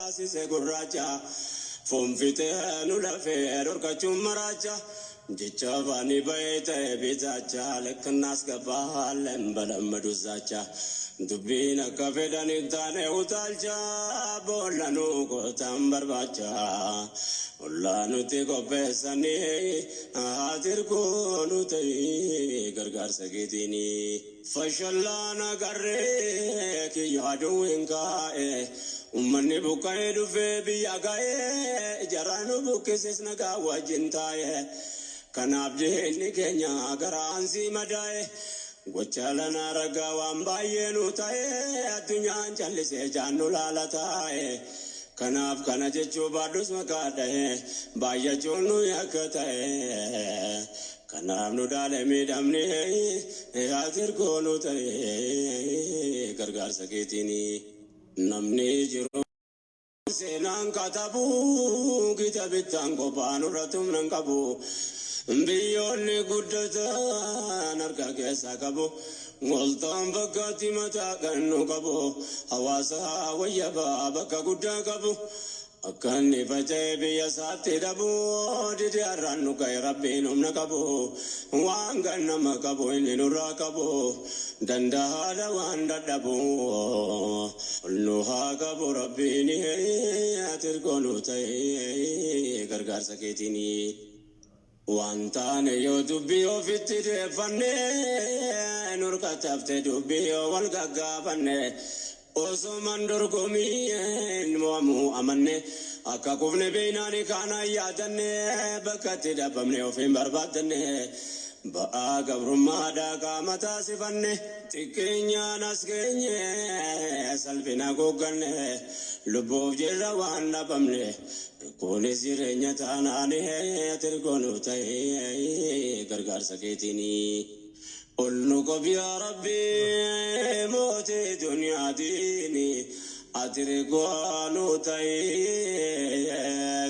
taasise gurraacha. Foon fixee nu lafee dhorkachuun maraacha. Jecha afaanii bahee ta'e bitaacha. Likk እናስገባለን በለመዱት ዛቻ. Dubbiin akka fedhan hin taane utaalcha. Boolla nu qotan barbaacha. Ollaa nuti qopheessanii ati hirkoo nu ta'i gargaarsa keetiini. Fashallaan agarree kiyya aduun kaa'e. Uummanni buqqa'ee dhufee biyya ga'ee jaraan nu buqqises nagaa wajjin taa'e. Kanaaf diinni keenya garaan si madaa'e. Gocha lanaa ragaa waan baay'ee nu ta'e addunyaan callisee jaannu laala taa'e. Kanaaf kana jechuu baadhus maqaa dha'e baay'achuun nu yakka ta'e. Kanaaf nu daale miidhamni ati hirkoo nu ta'e gargaarsa keetiini. Namni jiru seenaan katabu gita bittaan qophaa nurratti humna hin qabu. Biyyoonni guddatan harka keessaa qabu. Waltaan bakkaatti mataa gannu qabu. Hawaasa wayyabaa bakka guddaa qabu. Akka inni faca'ee biyya isaatti dhabu. Didi har'aan nu ka'e Rabbiin humna qabu. Waan gannama qabu inni nurraa qabu. Danda'aadha waan dadhabu. Ol nu haa qabu Rabbiin ati hirkoo nu ta'e gargaarsa keetiini. Waan taane yoo dubbii ofitti deeffanne nurkatti hafte dubbii yoo wal gaggaafanne osoman dorgomiin mo'amuu amanne akka kufne beeynaani kaanaan yaadanne bakka itti dhabamne ofiin barbaaddanne ba'aa gabrummaadhaa qaama taasifanne xiqqeenyaan as geenye salphina googganne lubbuuf jirra waan dhabamne Kunis jireenya taanaan ati hirkoo nuuf ta'i gargaarsa keetiini. Ol nu qabi yaa Rabbi mootii duniyaatiin ati hirkoo nuuf ta'i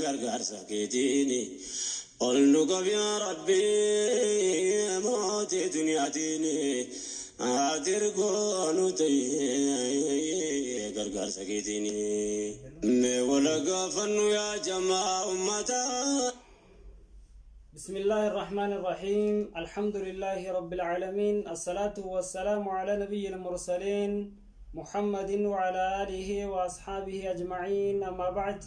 gargaarsa keetiini. Ol nu qabi yaa Rabbi mootii duniyaatiin ati hirkoo nuuf ta'i gargaarsa keetiini. Mee wal gaafannu yaa jamaa ummataa. بسم الله الرحمن الرحيم الحمد لله رب العالمين الصلاة والسلام على نبي المرسلين محمد وعلى آله وأصحابه أجمعين أما بعد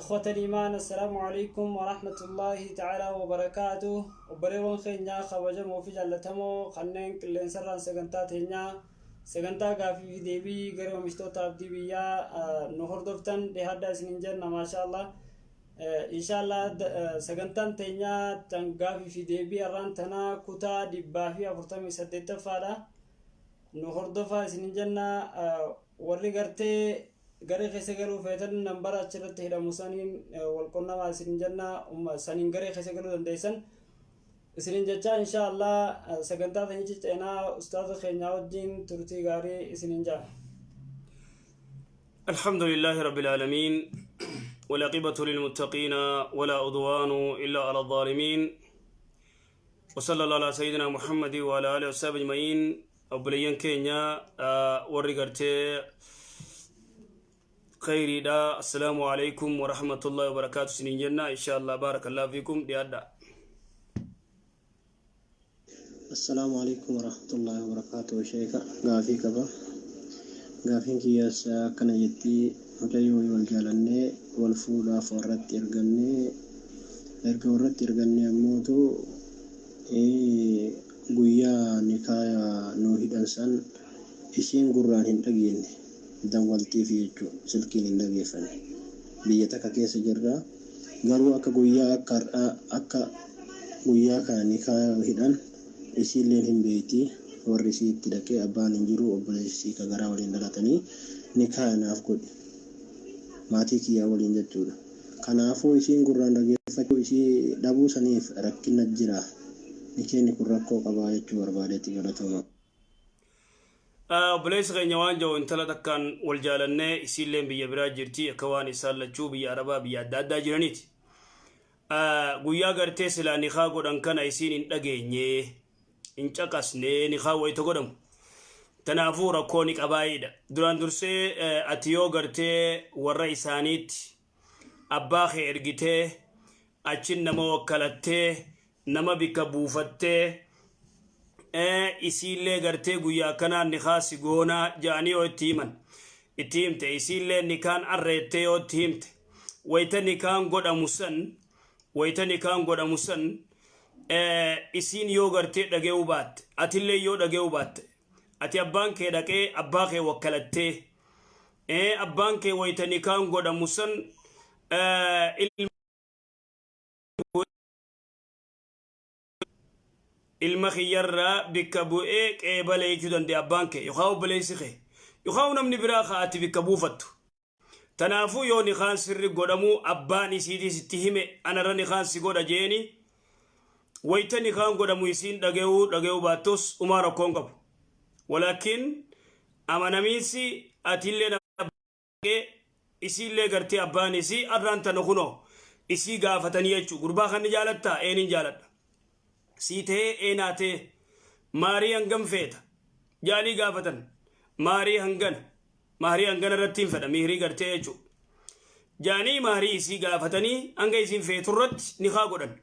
إخوة الإيمان السلام عليكم ورحمة الله تعالى وبركاته وبريوان خينيا خبجمو في جالتمو خنين كلين سران سغنتا تينيا Sagantaa gaaffii fi deebii garee oomishtoota abdii biyyaa nu hordoftan dhihaadhaa isinin jenna maashaa Allah. Inshallah sagantaan teenyaa tan gaaffii fi deebii har'aan tanaa kutaa 148ffaadha. Nu hordofaa isinin jenna warri gartee garee keessa galuu feetan nambara achirratti hidhamu saniin wal qunnamaa isinin jenna saniin garee keessa galuu dandeessan. Isinin jechaa inshaa Allah sagantaa teenya ciceenaa ustaaza keenyaa wajjin turtii gaarii isinin jaa. الحمد لله رب العالمين والعاقبة للمتقين ولا عدوان إلا على الظالمين وصلى الله على سيدنا محمد وعلى آله وصحبه أجمعين obboleeyyan keenya warri gartee khayriidha assalaamu alaikum warahmatullahi wabarakaatu isiniin jenna insha allah baarakallahu fiikum dhiyaadha. Assalaamu alaikum warahmatullahi wabarakatuh. Sheeka, gaafii qaba. Gaafiin kiyyaas akkana jetti: mucayyoo wal jaalannee wal fuudhaaf warratti ergannee, erga warratti ergannee ammootu guyyaa nikaaya nuu hidhan san isiin gurraan hin dhageenne, dawwaltiifi jechuu, silkiin hin dhageeffanne. Biyya takka keessa jirra, garuu akka guyyaa akka har'aa akka guyyaa kana nikaaya hidhan isiilleen hin beeyti. Warri isii itti dhaqee, abbaan hin jiru, obboleessi isii ka garaa waliin dhalatanii nikaaya naaf godhi maatii kiyyaa waliin jechuudha. Kanaafuu isiin gurraan dhageeffachuu isii dhabuu saniif rakkinna jira? Nikeenni kun rakkoo qabaa jechuu barbaadeeti. Galatoomaa. Obboleessi keenya waan jedhu, intala takkaan wal jaalannee, isiilleen biyya biraa jirti, akka waan isaan lachuu biyya arabaa biyya adda addaa jiraniiti. Guyyaa gartee silaa nikaa godhan kana isiin hin dhageenye, hin caqasne nikaa wayita godhamu. Tanaafuu rakkoo ni qabaayiidha. Duraan dursee ati yoo gartee warra isaaniitti abbaa kee ergitee, achin nama wakkalattee, nama bikka buufattee, isiillee gartee guyyaa akkanaa nikaa si goonaa ja'anii yoo itti himan, itti himte, isiillee nikaan arreettee yoo itti himte, wayita nikaan godhamu san isiin yoo gartee dhaga'uu baatte, atillee yoo dhaga'uu baatte, ati abbaan kee dhaqee abbaa kee wakkalattee, abbaan kee wayita nikaan godhamu san ilma kiyyarraa bikka bu'ee qeebale jechuu danda'a abbaan kee yookaan obboleessi kee yookaan namni biraa ka ati bikka buufattu. Tanaafuu yoo nikaan sirri godhamuu abbaan isiitis itti hime, anarra nikaan si godha jeeni, wayita nikaan godhamu isiin dhaga'uu baattus umaa rakkoon qabu. Walaakin amanamiinsi atillee isiillee gartee abbaan isii arraan tana kunoo isii gaafatanii jechuu, gurbaa kan ni jaalattaa? Eenin jaaladha. Sii ta'ee? Eenaa ta'e. Maarii hangam feeta jaalii gaafatan. Maarii hangana, maarii hangana irratti hin fedha, mihirii gartee jechuu jaanii, maarii isii gaafatanii hanga isiin feetu irratti nikaa godhan.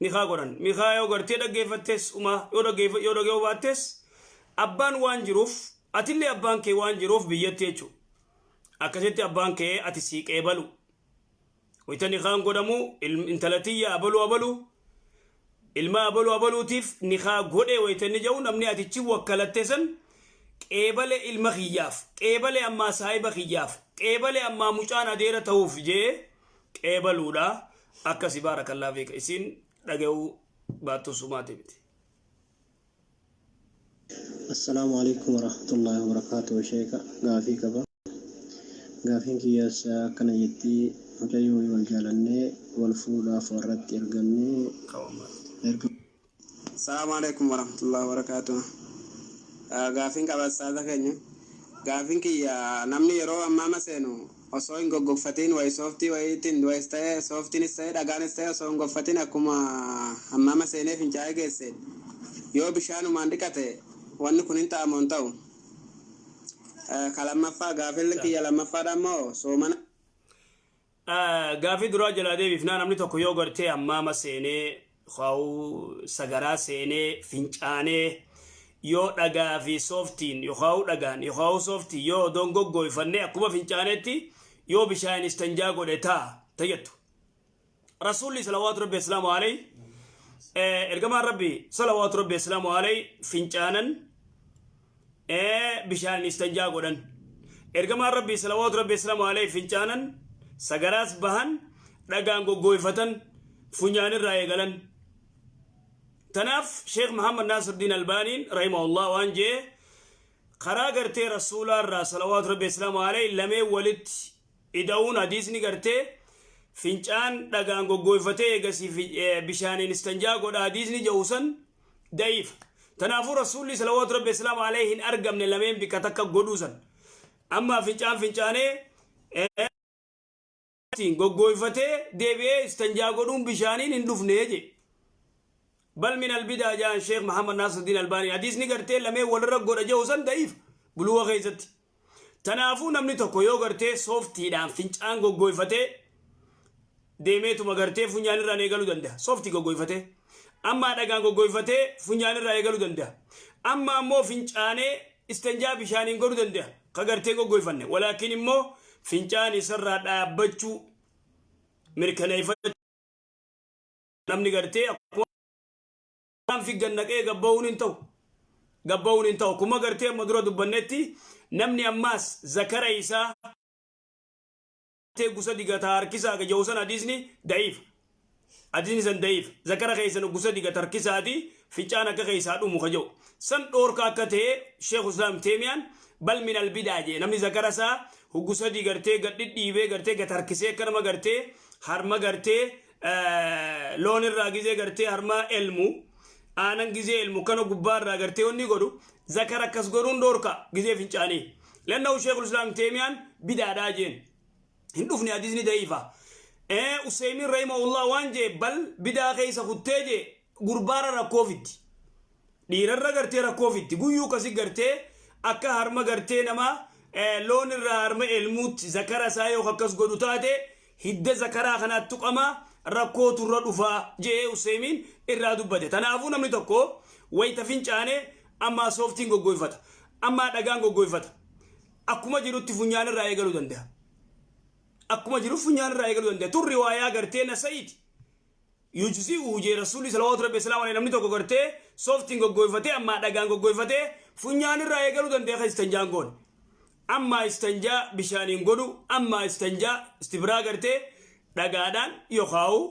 Nikaa godhan. Nikaa yoo gartee dhaggeeffattes umaa, yoo dhaggeeffuu baattes, abbaan waan jiruuf, atillee abbaan kee waan jiruuf biyyatti jechuu, akkasitti abbaan kee ati sii qeebalu, wayita nikaan godhamu intala tiyya abaluu abaluu, ilma abaluu abaluutiif nikaa godhe wayita inni jedhu, namni atichi wakkalatte san qeebale, ilma kiyyaaf qeebale, ammaa saahiba kiyyaaf qeebale, ammaa mucaan adeera ta'uuf jee qeebaluudha. Akkasi, baarakallaa fiika. Isiin dhaga'uu baattu sumaati miti. Assalaamu alaikum warahmatullaahi wabarakaatuh. Sheeka, gaafii qaba. Gaafiin kiyyaas akkana jetti: mucayyoo wal jaalannee wal fuudhaaf warratti ergannee erga Assalamu alaikum warahmatullahi wabarakatuh. Gaafiin qaba, ustaaza keenya. Gaafiin kiyya, namni yeroo ammaama seenu osoo hin goggogfatiin wayi sooftii wayiitiin wayis ta'ee, sooftiinis ta'ee, dhagaanis ta'ee, osoo hin gogfatiin akkuma hammaama seenee fincaa'ee geesse yoo bishaanumaan dhiqate, wanni kun hin ta'amoo hin ta'u? Ka lammaffaa, gaafiin kiyya lammaffaadha immoo soomana. Gaafii duraa jalaa deebifnaa, namni tokko yoo gartee hammaama seenee yookaan sagaraa seenee fincaanee, yoo dhagaa fi sooftiin yookaan dhagaan yookaan sooftiin yoo odoon goggooyfannee akkuma fincaaneetti yoo bishaan istanjaa godhe taa tayyattu. Rasuulli salawaatu rabbi islaamu alayhi, ergamaan rabbi salawaatu rabbi islaamu alayhi, fincaanan bishaan istanjaa godhan. Ergamaan rabbi salawaatu rabbi islaamu alayhi fincaanan, sagaraas bahan, dhagaan goggooyfatan, funyaanirraa eegalan. Tanaaf Sheekh Muhammad Naasirdiin Albaaniin rahimahullah waan jee, karaa gartee rasuulaa irraa salawaatu rabbi islaamu alayhi lameen walitti ida'uun, hadiisni gartee fincaan dhagaan goggooyfatee eegasii bishaaniin istanjaa godha hadiisni jedhu san da'iifa. Tanaafuu rasuulli salawaatu rabbi islaamu alayhi hin argamne lameen bikka takka godhuu san. Amma fincaan fincaanee goggooyfatee deebi'ee istanjaa godhuun bishaaniin hin dhufne je. Bal min albidaa jaan Sheekh Muhammad Naasirdiin Albaanii, hadiisni gartee lameen walirra godha jedhu san da'iifa buluuga keessatti. Tanaafuu namni tokko yoo gartee sooftiidhaan fincaan goggooyfatee deemeetuma gartee funyaan irraan eegaluu danda'a. Sooftii goggooyfatee. Amma dhagaan goggooyfatee funyaan irraa eegaluu danda'a. Amma ammoo fincaanee istanjaa bishaaniin godhuu danda'a. Ka gartee goggooyfanne. Walaakin immoo fincaan isarraa dhaabbachuu mirkaneeffachuu, namni gartee akkuma figgan naqee gabba'uun hin ta'u. Gabba'uun hin ta'u. Kuma gartee amma dura dubbannetti, namni ammaas zakara isaa gusa digataa harkisaa jedhu san hadiisni da'iifa. Hadiisni san da'iifa. Zakara keessan gusa digata harkisaati fincaan akka keessaa dhumu ka jedhu. San dhoorka akka ta'e Sheekh Islaam Teemiyaan bal min albidaa jee, namni zakara isaa gusa digartee gad dhidhiibee gartee gad harkisee akka nama gartee harma gartee loon irraa gizee gartee harma elmu, aanan gizee elmu kana gubbaarraa gartee wanni godhu, zakara akkas godhuun dhoorka gizee fincaanii. Lannahu Sheekul Islaam Teemiyaan bidaadhaa jeen. Hin dhufne, hadiisni da'iifa. Useymiin rahimahullah waan jee, bal bidaa keessa kuttee jee, gurbaara rakkoo fiddi. Dhiirarra gartee rakkoo fitti. Guyyuu kasi gartee akka harma gartee nama loon irraa harma elmuutti zakara isaa yoo akkas godhu taate, hidda zakaraa kanaatti tuqama, rakkootu irra dhufaa je'ee Useymiin irraa dubbate. Tanaafuu namni tokko wayta fincaane ammaa sooftiin goggoyfata, ammaa dhagaan goggoyfata. Akkuma jirutti funyaan irraa eegaluu danda'a. Akkuma jiru funyaan irraa eegaluu danda'a. Tun riwaayaa gartee Nasa'iiti. Yujzi'u jee Rasuulli salawaatu rabbi salaamu alayhi, namni tokko gartee sooftiin goggoyfatee ammaa dhagaan goggoyfatee funyaan irraa eegaluu danda'a kan istanjaan goone. Ammaa istanjaa bishaaniin godhu, ammaa istanjaa istibraa gartee dhagaadhaan yookaan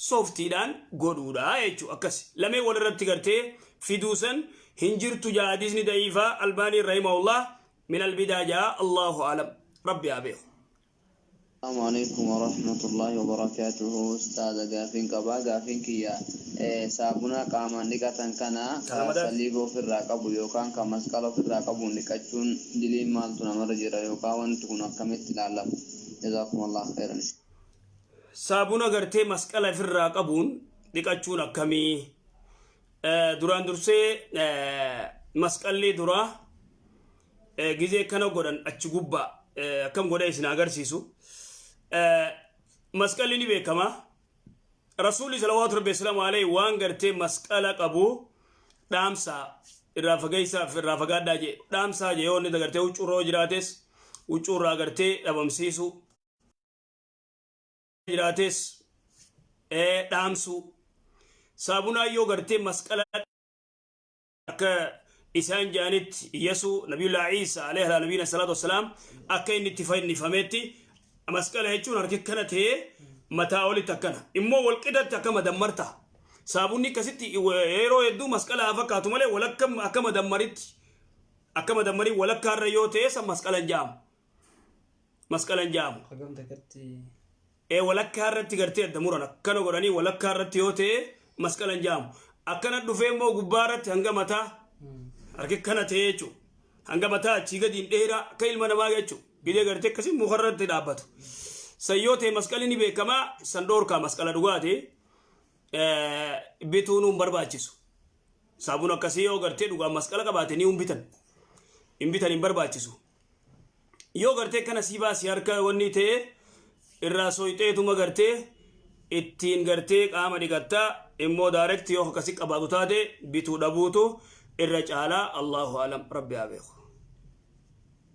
sooftiidhaan godhuudha jechuudha. Akkas lameen walirratti gartee fiduu san hin jirtu jaa. Hadiisni da'iifaa, Albaanii rahimahullah min albidaa jaa. Allahu alam, rabbi haa beeku. Assalamu alaikum warahmatullahi wabarakatuhu. Ustaaza, gaafiin qabaa. Gaafiin kiyya saabuna qaamaan dhiqatan kana ka saliiba ofirraa qabu yookaan ka masqala ofirraa qabuun dhiqachuun diliin maaltu namarra jira, yookaan wanti kun akkamitti ilaalama? Jazakumallah khairan. Saabuna gartee masqala ofirraa qabuun dhiqachuun akkamii? Duraan dursee masqalli duraa gizee kana godhan achi gubbaa akkam godhee isin agarsiisu. Masqalli ni beekama. Rasuulli salawaatu rabbi salaamu alayhi waan gartee masqala qabu dhaamsaa irraa fageessaa, irraa fagaadhaa jee, dhaamsaa jee. Yoo inni gartee huccuurra jiraates huccuurraa gartee dhabamsiisu, jiraates dhaamsuu. Saabunaa yoo gartee masqala akka isaan jedhanitti Yesu, Nabiyullah Isa alayhi ala nabiyina salaatu wassalaam, akka inni itti fannifametti masqala jechuun harki akkana ta'ee mataa olitti akkana immoo walqixatti akka madammar ta'a. Saabunni akkasitti yeroo hedduu masqala haa fakkaatu malee walakka akka madammaritti, akka madammarii walakkaarra yoo ta'e san masqala hin jedhamu. Masqala hin jedhamu. Hagam takkatti? Walakkaa irratti gartee adda muran akkana godhanii walakkaa irratti yoo ta'e masqala hin jedhamu. Akkana dhufee immoo gubbaa irratti hanga mataa harki kana ta'e jechuudha. Hanga mataa achii gadi hin dheeraa akka ilma namaa jechuudha. Gidee gartee akkasii muka irratti dhaabbatu. San yoo ta'e masqalli ni beekamaa, san dhoorkaa. Masqala dhugaati. Bituun hin barbaachisu. Saabuun akkasii yoo gartee dhugaan masqala qabaate ni hin bitan. Hin bitan, hin barbaachisu. Yoo gartee kana sii baasii harka wanni ta'e irraa soyxeetuma gartee ittiin gartee qaama dhiqattaa immoo direct yoo akkasii qabaatu taate bituu dhabuutu irra caalaa. Allahu alam, rabbi haa beeku.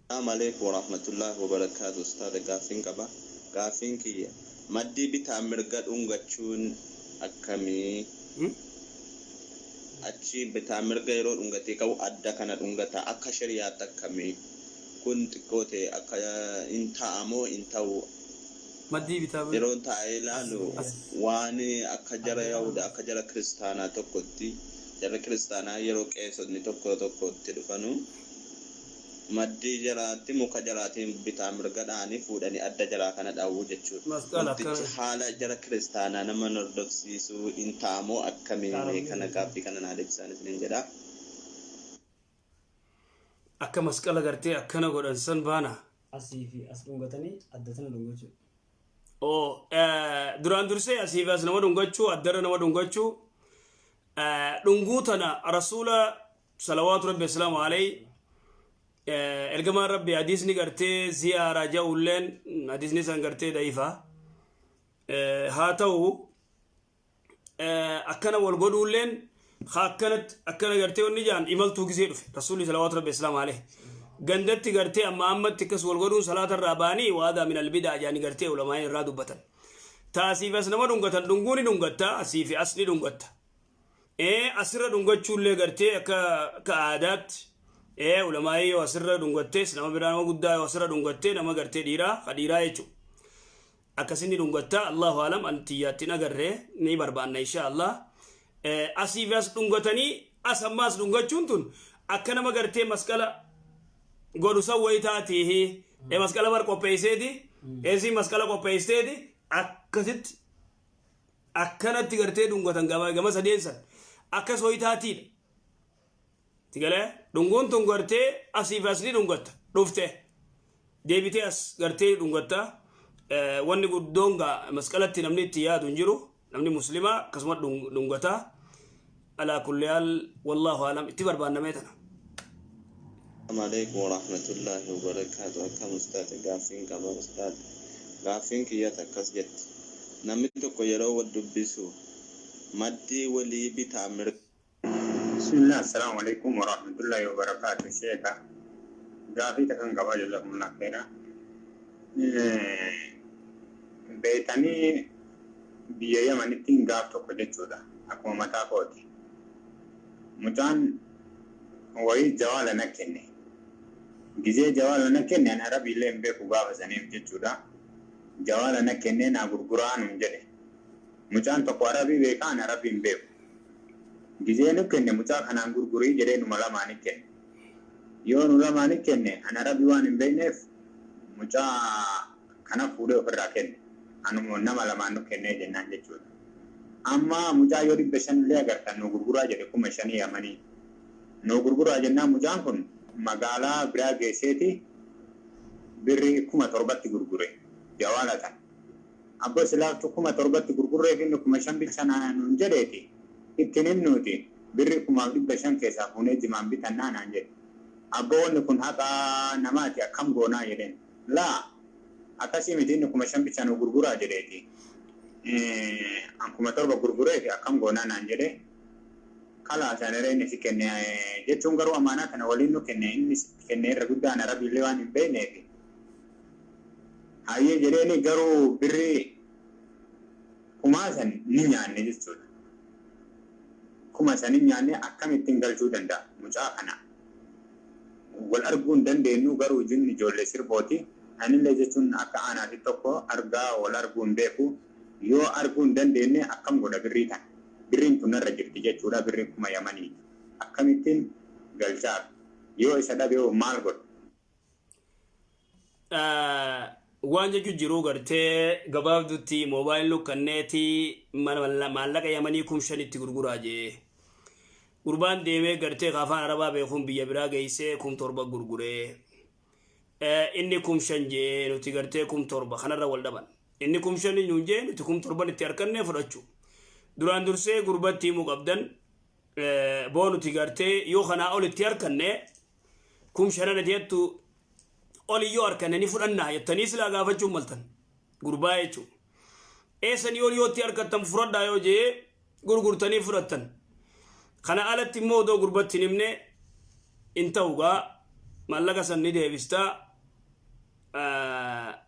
Assalamu alaikum warahmatullahi wabarakatuh. Ustaada, gaaffiin qaba. Gaaffiin kiyya maddii bitaa mirga dhungachuun akkamii? Achi bitaa mirga yeroo dhungatee qabu adda kana dhungata, akka shari'aatti akkamii? Kun xiqqoo ta'e akka hin ta'amoo hin ta'u? Maddii bitaa Yeroon taa'ee ilaalu waan akka jara Yahuda, akka jara kiristaanaa tokkotti, jarri kiristaanaa yeroo qeesotni tokko tokkotti dhufanu maddii jaraatti muka jaraatiin bitaa mirga dha'anii fuudhanii adda jaraa kana dha'uu jechuudha. Masqala Wantichi akkana. haala jara kiristaanaa nama hordofsiisuu hin ta'amoo akkamii? Mee kana gaaffii kana naa deebisaan isiniin jedha. Akka masqala gartee akkana godhan san baana. Asii fi as dhungatanii adda tana dhungachuu. Oo, duraan dursee asii fi as nama dhungachuu, addarra nama dhungachuu, dhunguu tana Rasuula salawaatu rabbi asalaamu alayhi, ergamaan rabbi hadiisni gartee ziyaaraa ja'ulleen hadiisni san gartee da'iifa. Haa ta'u, akkana wal godhuulleen haa akkanatti akkana gartee wanni jaan imaltuu gisee dhufe Rasuulli salawaatu rabbi asalaamu alayhi gandatti gartee amma ammatti akkas wal godhuun salaata irraa ba'anii waadaa min albidaa jaani gartee ulamaa'in irraa dubbatan. Taasiif as nama dhungatan, dhunguu ni dhungatta, asii fi as ni dhungatta. Asirra dhungachuullee gartee akka aadaatti ulamaa'ii yoo asirra dhungattees, nama biraa, nama guddaa yoo asirra dhungattee, nama gartee dhiiraa ka dhiiraa jechuudha. Akkasinni dhungatta. Allahu alam, antiyyaatti hin agarree, ni barbaanna insha Allah. Asii fi as dhungatanii as ammaas dhungachuun tun akka nama gartee masqala godhu san wayi taatiihi masqala bar qopheesseeti, eesii masqala qopheesseeti, akkasitti akkanatti gartee dhungatan gama gama sadeen san akkas wayi taatiidha. Tigalee dhunguun tun gartee asii fi as ni dhungatta, dhufte deebitee as gartee dhungatta. Wanni guddoon gaa masqalatti namni itti yaadu hin jiru, namni muslimaa akkasuma dhungata. Alaa kulli haal, wallaahu alam, itti barbaannamee tana. Assalamu alaikum warahmatullahi wabarakatuh. Akkam ustaaze? Gaaffiin qaba ustaaze. Gaaffiin kiyyata akkas jetti. Namni tokko yeroo wal dubbisu maddii walii bitaa mirga Bismillah, assalamu alaikum warahmatullahi wabarakatuh. Sheeka, gaafii takkan qabaa, jazakumullah khaira. Beeytanii biyya Yamanitti gaaf tokko jechuudha. Akkuma mataa kooti. Mucaan wayii jawaala na kenne. Gizee jawaala na kenne, ani Arabiillee hin beeku gaafa saniif jechuudha. Jawaala na kennee naa gurguraa nuun jedhe. Mucaan tokko Arabii beekaa, ani Arabii hin beeku. Gizee nu kenne, mucaa kanaan gurgurii jedhee numa lamaanii kenne. Yoo nu lamaanii kenne, ani Arabii waan hin beekneef mucaa kana fuudhee ofirraa kenne. Anuma nama lamaan nu kennee jennaan jechuudha. Amma mucaa yoo 500 illee agartan nu gurguraa jedhe, 5,000 Yamanii. Nu gurguraa jennaan, mucaan kun magaalaa biraa geesseeti birrii 7,000tti gurgure jawaala tan. Abbo, silaaftu 7,000tti gurgurree fi inni 5,000 bicha nuun jedheeti. Ittiin himnuuti birrii 5,500 keessaa fuunee jimaan bitannaa naan jedhe. Abbo, wanni kun haqa namaati, akkam goonaa jedheen. Laa, akkasii miti, inni 5,000 bicha nu gurguraa jedheeti. An 7,000 gurgureeti, akkam goonaa naan jedhe. Kalaas ani inni si kenne jechuun garuu amaanaa kana waliin nu kenne, inni si kenne irra guddaan Arabiillee waan hin beekneefi. Hayyee jedheeni, garuu birrii kumaa san ni nyaanne jechuudha. 5,000 ni nyaanne, akkamittiin galchuu danda'a mucaa kana? Wal arguu hin dandeenyu, garuu jinni ijoollee sirbooti. Anillee jechuun akka aanaati tokko argaa wal arguu hin beeku. Yoo arguu hin dandeenye akkam godha birrii tana? Birriin tun narra jirti jechuudha, birrii 5,000 Yamanii. Akkamittiin galchaaf? Yoo isa dhabe hoo maal godha? Waan jechuun jiru gartee gabaabdutti moobaayil lukkanneeti maallaqa Yamanii 5,000tti gurguraa jee. Gurbaan deemee gartee afaan Arabaa beekuun biyya biraa geessee 7,000 gurguree. Inni 5,000 jee, nuti gartee 7,000 kanarra wal dhaban. Inni 5,000 nuun jee, nuti 7,000 itti harkannee fudhachuu. Duraan dursee gurbatti himuu qabdan, boo nuti gartee yoo kanaa ol itti harkanne, 5,000 ati jettu oli yoo harkanne ni fudhannaa jettanii silaa gaafachuun maltan gurbaa jechuudha. Eessanii ol yoo itti harkattan fudhadhaa yoo jee, gurgurtanii fudhattan. Kana alatti immoo odoo gurbatti hin himne hin ta'u gaa, maallaqa san ni deebistaa.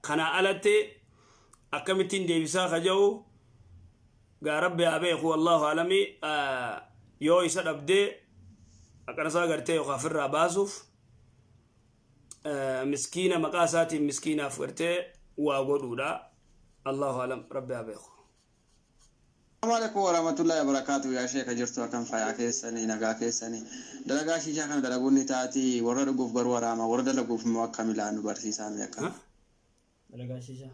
Kana alatti akkamittiin deebisaa ka jedhu gaa Rabbi haa beeku, wallahu alami. Yoo isa dhabdee akkana isaa gartee yookaan ofirraa baasuuf miskiina maqaa isaatiin miskiinaaf gartee waa godhuudha. Allahu alam, Rabbi haa beeku. Assalamu alaikum warahmatullahi wabarakatuh. Yaa sheeka, jirtu? Akkam, fayyaa keessanii, nagaa keessanii? Dalagaa shiishaa kana dalaguun ni taati? Warra dhuguuf garuu haraama, warra dalaguuf immoo akkam ilaallu barsiisaa mee akkam? Dalagaa shiishaa.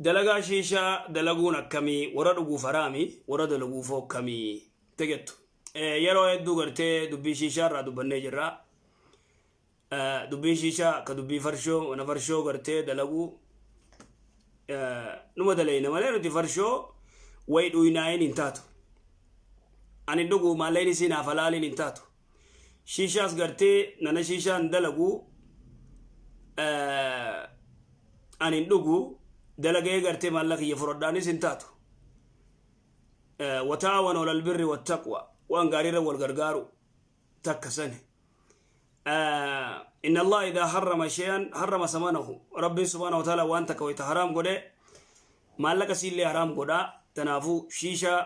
Dalagaa shiishaa dalaguun akkamii? Warra dhuguuf haraami, warra dalaguuf akkamii tegettu? Yeroo hedduu gartee dubbii shiishaa irraa dubbannee jirra. Dubbiin shiishaa akka dubbii farshoo, mana farshoo gartee dalaguu numa dalayna malee nuti farshoo wayi dhuynaayin hin taatu. Ani dhugu maalleen isii naaf halaaliin hin taatu. Shiishaas gartee nana shiishaan dalagu, ani hin dhugu, dalagee gartee maallaqa kiyya fudhadhaanis hin taatu. وتعاونوا على البر والتقوى, waan gaariirra wal gargaaru takka sani. إن الله إذا حرم شيئا حرم ثمنه. ربي سبحانه وتعالى waan takka wayta haraam godhe maallaqa siillee haraam godha. Tanaafuu shiishaa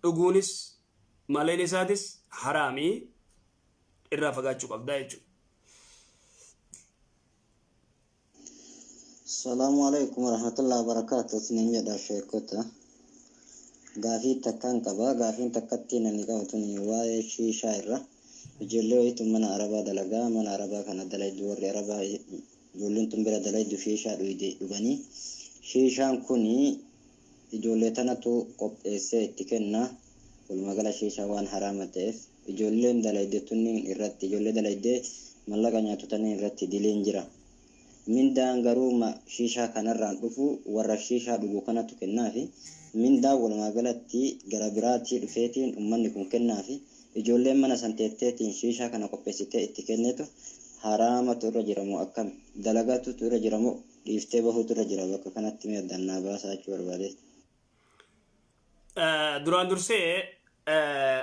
dhuguunis maleen isaatis haraamii, irraa fagaachuu qabdaa jechuudha. Salaamu alaikum warahmatullahi wabarakatuh. Isinin jedha sheekota. Gaafii takkaan qaba. Gaafiin takkatti nani qabu tuni waa'ee shiishaa irra. Ijoollee wayitu mana Arabaa dalagaa. Mana Arabaa kana dalaydu, warri Arabaa ijoolleen tun bira dalaydu shiishaa dhuyde dhuganii. Shiishaan kuni ijoollee tanatu qopheessee itti kenna. Walumaa gala shiishaa waan haraama ta'eef ijoolleen dalayde tunniin irratti, ijoollee dalaydee mallaqa nyaatu tanniin irratti diliin jira. Mindaan garuu shiishaa kanarraan dhufu warra shiishaa dhugu kanatu kennaafi. Mindaan walumaa galatti gara biraatii dhufeetiin ummanni kun kennaafi. Ijoolleen mana san teetteetiin shiishaa kana qopheessitee itti kennitu haraamatu irra jira moo akkami? Dalagatutu irra jira moo dhiiftee bahuutu irra jira? Bakka kanatti mee addaan naa baasaa jechuu barbaadeeti. Duraan dursee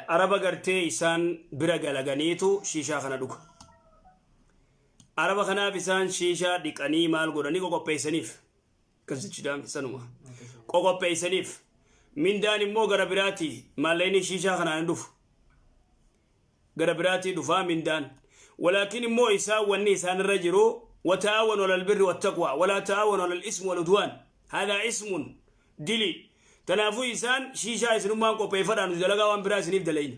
Araba gartee isaan bira galaganiitu shiishaa kana dhuga. Araba kanaaf isaan shiishaa dhiqanii maal godhanii qoqopheessaniif. Akkas jechuudhaan sanuma. Qoqopheessaniif. Mindaan immoo gara biraati maallaqni shiishaa kanaan hin dhufu. Gara biraatii dhufaa mindaan. Walaakin immoo isaan wanni isaan irra jiru wata'aawanu alal birri wattaqwa walaa ta'aawanu alal ismi wal udwaan. Haadhaa ismun dili. Tanaafuu isaan shiishaa isinummaan qopheeffadhaa nuti dalagaa waan biraa isiniif dalayna.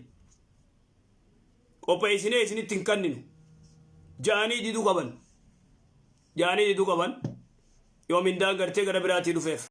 Qopheessinee isinitti hin kanninu. Ja'anii diduu qaban. Ja'anii diduu qaban. Yoo mindaan gartee gara biraatii dhufeef.